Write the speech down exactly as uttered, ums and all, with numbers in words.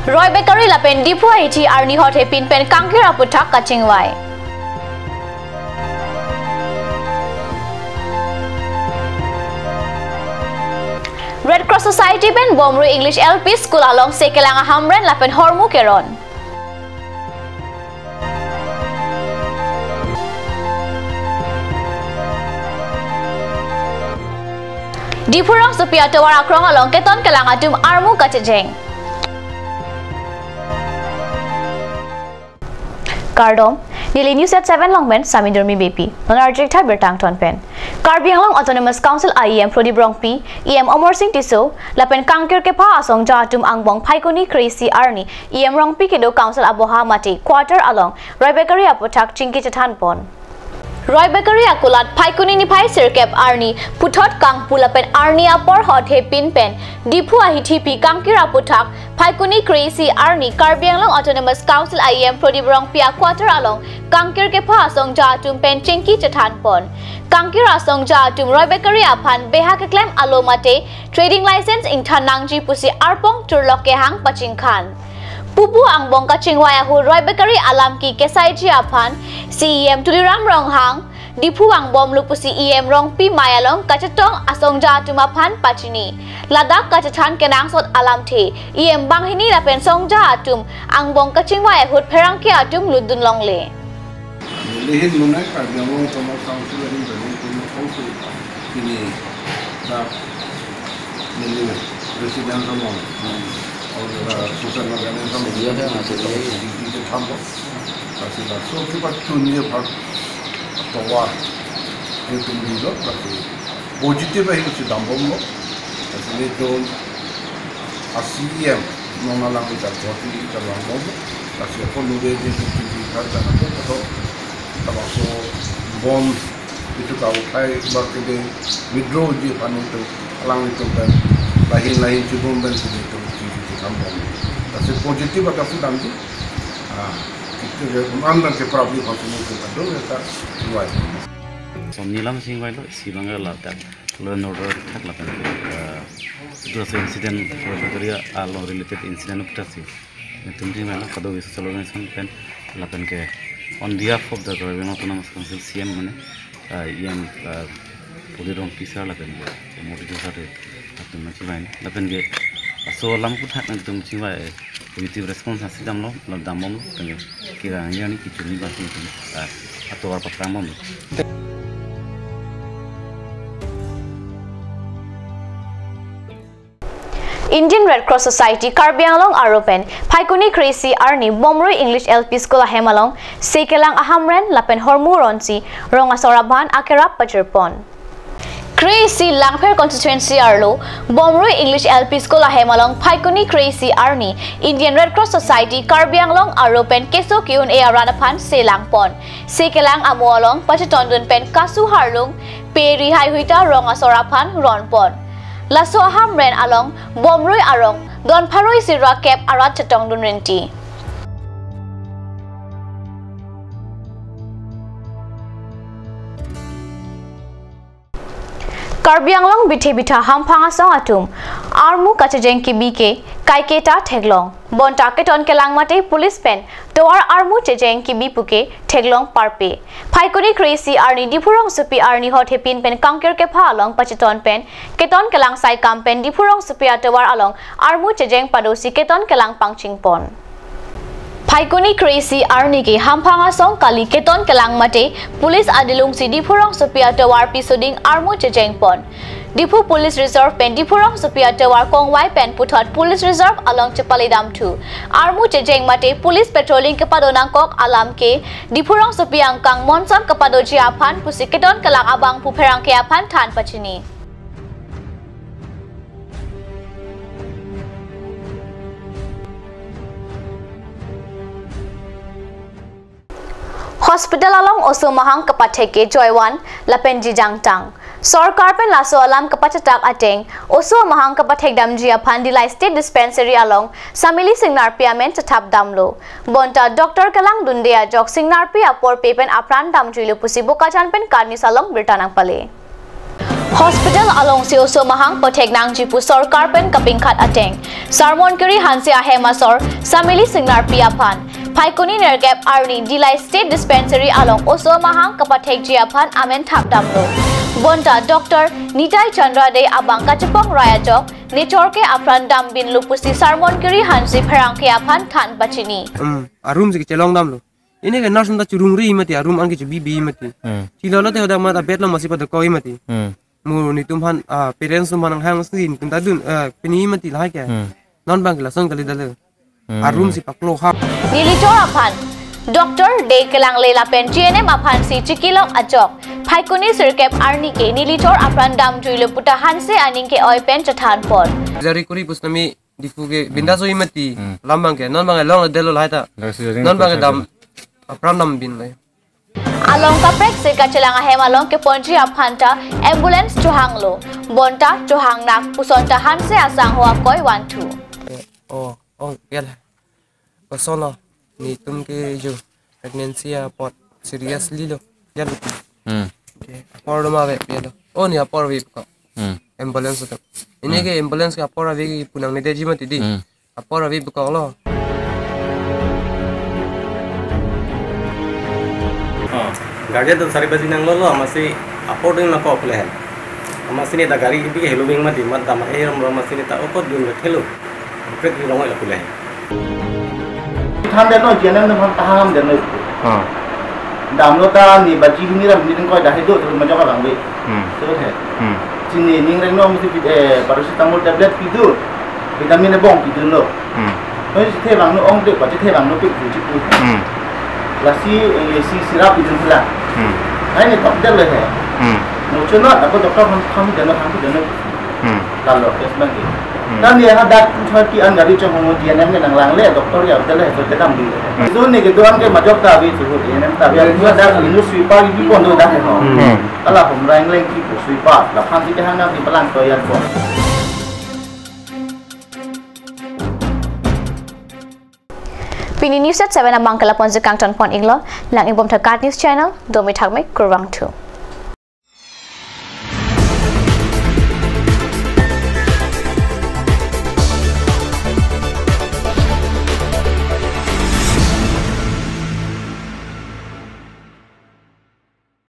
Roy Bakery lapen Diphu ahithi arni hot hepin pen kangkir aputhak kachingvai. Red Cross Society pen Bomrui English L P School alongsi kelang ahamren lapen hormu keron. Diphu rongsopi atovar akrong along keton kelang atum armu kachejeng. Kardom, neli News at seven along pen Sami Durmi Beypi. Non arjik tha birta angton pen. Karbi Anglong Autonomous Council E M Prodip Rongpi, E M Amarsing Tisso, lapen kangkir kepha asongja atum angbong Phaikuni kre-isi arni, E M Rongpi kedo Council aboha mate quarter along Roy Bakery aputhak chingki chethan pon. Roy Bakery akulat Phaikuni niphai sirkep arni puthot kangpu lapen arni apor hot hepin pen Diphu ahithiphi kangkir aputhak Phaikuni kre-isi arni Karbi Anglong Autonomous Council E M Prodip Rongpi a quarter along kangkir kepha asongja atum pen chingki chethan pon. Kangkir asongja atum Roy Bakery aphan beha keklem alo mate trading license ingthan nangji pusi arpong turlok kehang pachingkhan. Pupu angbong kachingvai ahut Roy Bakery alam ke kesaiji aphan si E M Tuliram Ronghang, Diphu vangbomlo pusi E M Rongpi mei along kachetong asongja atum aphan pachini. Ladak kachethan kenangsot alamthe E M banghini lapen songja atum angbong kachingvai ahut pherangke atum lutdun longle. Neli ahin monai Karbi Anglong Autonomous Council ahin bani puni kongsi pini dak neli resident along, hmm, or, uh, social organization along, iya, iya, iya, iya, iya, iya, thampo. Lasi laso kepachun aphan tovar nelitum dilo, lasi positive ahin si dambomlo. Lasi nelitum a C E M non alang kita joti kita langbom. Lasi ako nure di di di di kar jana ko koto. Termasuk bom itu kau kai bar kede withdraw ji aphan itu alang itu kan lahin lahin chibom dan sini itu chingki chethan pon. Lasi positive akan si damji. Ah, itu je andan ke problem apa semua kita do kita buat. Som nilam sing vai lo, si bangga ladak. Law and order thak lapen, eh, itu ase incident, Roy Bakery along related incident upta si. Nelitum chingvai lo kado-kave social organization pen lapen ke on behalf of the Karbi Anglong Autonomous Council C E M mane, eh, E M, eh, Prodip Rongpi sir lapen ke Modi sir te latum chingvai lapen ke laso alam aputhak nelitum chingvai, eh, positive response asi damlo, la dambomlo, lapen ke kira yang ni kichuni ba nelitum, eh, atovar paprang bomlo. Indian Red Cross Society Karbi Anglong aro pen Phaikuni kre-isi arni Bomrui English L P School ahem alongsi kelang ahamren lapen hormu ronsi rong asor aphan akerap pajirpon. Kre-isi Langpher constituency arlo Bomrui English L P School ahem along Phaikuni kre-isi arni Indian Red Cross Society Karbi Anglong aro pen keso ke-un-e arat aphan selangpon. Se kelang amo along pachetondun pen kasu harlung pe rihai huita rong asor aphan ronpon. Laso ahamren along Bomrui arong don pharo isi ra kep arat chetongdun rinti. Karbi Anglong bithe bitha hamphang asong atum armu kachejeng kebi ke kaiketa theklong. Bonta keton kelang mate police pen tovar armu chejeng kebi puke theklong parpe. Phaikuni kre-isi arni Diphu rongsopi arni hot hepin pen kangkir kepha along pacheton pen keton kelang saikam pen Diphu rongsopi atovar along armu chejeng padosi keton kelang pangchingpon. Phaikuni kre-isi arni ke hamphang asong kali keton kelang mate police adilungsi Diphu rongsopi atovar pisoding armu chejengpon. Diphu Police Reserve pen Diphu rongsopi atovar kongvai pen puthot Police Reserve along chepale damthu. Armu chejeng mate police patrolling kepado nangkok alam ke Diphu rongsopi angkang monsam kepadoji aphan pusi keton kelang abangphu pherangke aphan than pachini. Hospital along oso mahang kepathek ke joivan lapen jijangtang. Sorkar pen laso alam kepachetak ateng oso mahang kepathek damji aphan Dillai State Dispensary along Samili Singnarpi amen chethap damlo. Bonta doctor kelangdunde ajok Singnarpi apor pe pen apran damjuilo pusi Bokajan pen Karni Salom birta nangpale. Hospital alongsi oso mahang pathek nangji pu sorkar pen kapingkhat ateng Sarmonkiri Hanse ahem asor Samili Singnarpi aphan Phaikuni nerkep arni Dillai State Dispensary along oso mahang kapathekji aphan amen thapdamlo. Bonta Doctor Nitai Chandra Dey abang kachepong rai ajok nechor ke apran dambinlo pusi Sarmonkiri Hanse pherangke aphan than pachini. Hmm, arum si kechelong damlo. Ini ke nurse ta churungri mati, arum an ke chubibi mati. Hmm. Chilolo te hodak mat abed lo masi pada koi mati. Hmm. Mo netum aphan, ah, parents atum aphan nanghang si netum ta dun, eh, pini mati lahai ke. Hmm. Non bang ke lason kali dale. Hmm. Arum si paklo ha. Nelichor aphan Doctor Dey kelangle lapen G N M aphan si chikilok ajok Phaikuni sirkep arni ke nelichor apran damjuilo puta Hanse aning ke-oi pen chethanpon. Jari kuri pusnami Diphu ke binda so imati. Hmm. Lam bang ke non bang ke long delo lahai ta. Lasi jari non bang ke dam apran dambin le. Along kaprek si kachelang ahem along keponji aphan ta ambulance chohanglo. Bonta chohang nak puson ta Hanse asangho akoi vanthu. Oh, oh, ya lah. Kosonlo, netum ke jo pregnancy apot seriously lo. Ya lo. Hmm. Okay, apor lo ma ave, ya lo. Oh, ne apor ave ko. Hmm. Ambulance to. Ini ke ambulance ke apor ave ke pu nangnedetji mati di. Hmm. Apor ave bukok lo. Oh, guardian atum sari baji nanglolo, amatsi apor dun ma kok le hen. Amatsi ne ta gari bi helo bing mati, mat dam e rom rom, amatsi ne ta okot dun le thelo. Kaprek ri rong lo le hen. Than detlo, G N M atum aphan taham detlo. Ha. Damlo ta ne baji hini ra hini ding koi dah do, terus majok abang be. Hmm. Terus he. Hmm. Chini ning rengno mesti pi-, eh, paracetamol tablet pido. Vitamin ebong pidunlo. Hmm. Noi chethe abang no ong de, ba chethe abang no pik du chipu. Hmm. Lasi, eh, si sirap pidun pula. Hmm. Ai ne tok detlo he. Hmm. Mo chonot, ako doktor ham ham detlo, ham detlo. Hmm. Kalo, yes bang ke. Hmm. Tani hadak two thirty an gari chonghong G N M ke nanglangle, doctor ya hotel he, hotel dam di. Hmm. So ne kedo-an ke majok ta ave chu, G N M ta ave. Yes. Hadak inu sweeper ibi pon do dah he ho. Hmm. Ala hom rang leng ki sweeper, laphan si kehang na di palang toilet pon. Pini News at seven abang ke lapu-an si kangton pon iklo, lang-ik bom tha KAT News Channel, domi thakme kurvangthu.